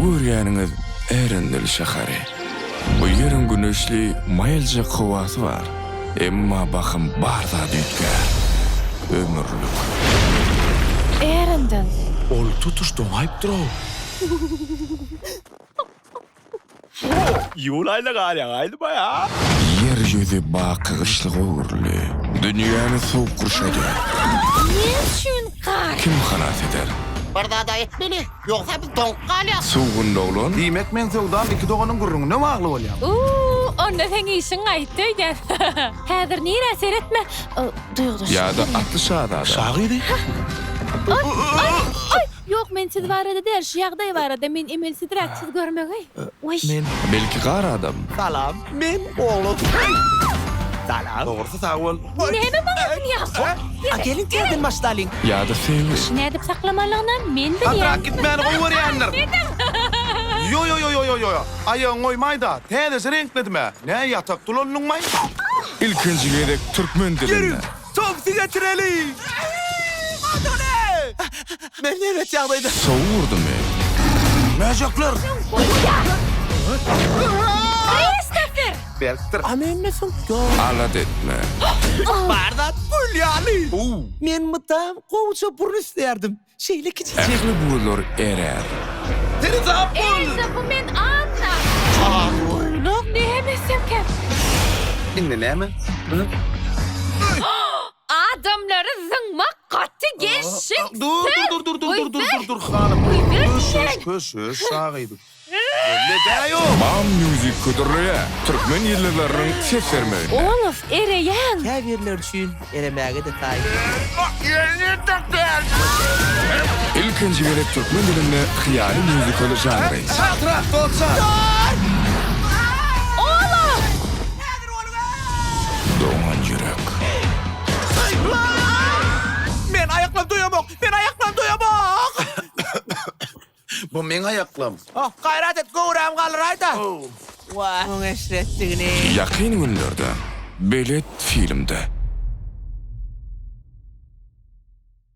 görýäniňiz Ärendel şäheri. Bu ýeriň güneşli, maýyljak howasy bar. Emma bahym bar zat üýtgär. Ömürlik. Ärendel. Ol tutuş doňaýypdyr-ow. Iýul aýynda gar ýagaýdymaý a? Ýer ýüzi baky gyşlyga öwrüldi. Dünýäni sowuk gurşadýar. Ne üçin gar? Kim halas eder? Bir zad-a etmeli, ýogsa biz doňup galýas. Suwgunda oglan. Diýmek, meň söwdam iki doganyň gürrüňine bagly bolýar. Uuu, onda seň işiň gaýtdy öýdýän. Häzir nirä seretme, duýgudaşlyk Ýa-da atly şazada. Şa gyzy? Aý, aý, aý! Ýok, men siz barada däl, şu ýagdaý barada. Men emelsizräk siz görmegeý. Oý. Men. Belki gar adam. Salam, men Olof. Salam. Dogrusy sag bol. Näme maňa dünýä? A geliň täzeden başlalyň. Ýa-da söýgi. Gyşy nädip saklamalygyna men bilýän. Patrak gitmäni gowy görýändir. Ýo ýo ýo ýo ýo ýo. Aýagyňy goýmaý-da, täzeje reňkledim-ä. Nä ýatak dulandyňmaý? Ilkinji gezek türkmen dilinde. Ýörüň, Tomsy getireliň. Men erbet ýagdaýda. Sowuk urdumy? Möjekler! Kristofer! Berkdir. A mende süňk ýok. Alada etme. Bar zat gül ýaly. Men mydam gowuja burun isleýärdim. Şeýle kiçijik. Ähli buzlar erär. Seresap bol! Elsa, bu men Anna. Oýlap. Näme etsemkäm? Indi näme? Adamlary zyňmak gaty gelşiksiz. Dur dur dur dur dur dur dur dur hanym. Köşeş köşeş şa gyzy. Belli-dä ýok. Bam Music hödürleýär türkmen ýyldyzlarynyň ses bermeginde. Olof, ereýäň. Käbirleri üçin eremäge-de taýyn. Ilkinji gezek türkmen dilinde hyýaly mýuzikal žanry. Çatrak dostlar. Olof! Doňan ýürek. Men aýaklam doýamok! Men aýaklam doýamok! Bu meň aýaklam. Oh, gaýrat et, göwräm galdyraý-da. Wah, muň eşretdigini. Ýakyn günlerde Belet filmde.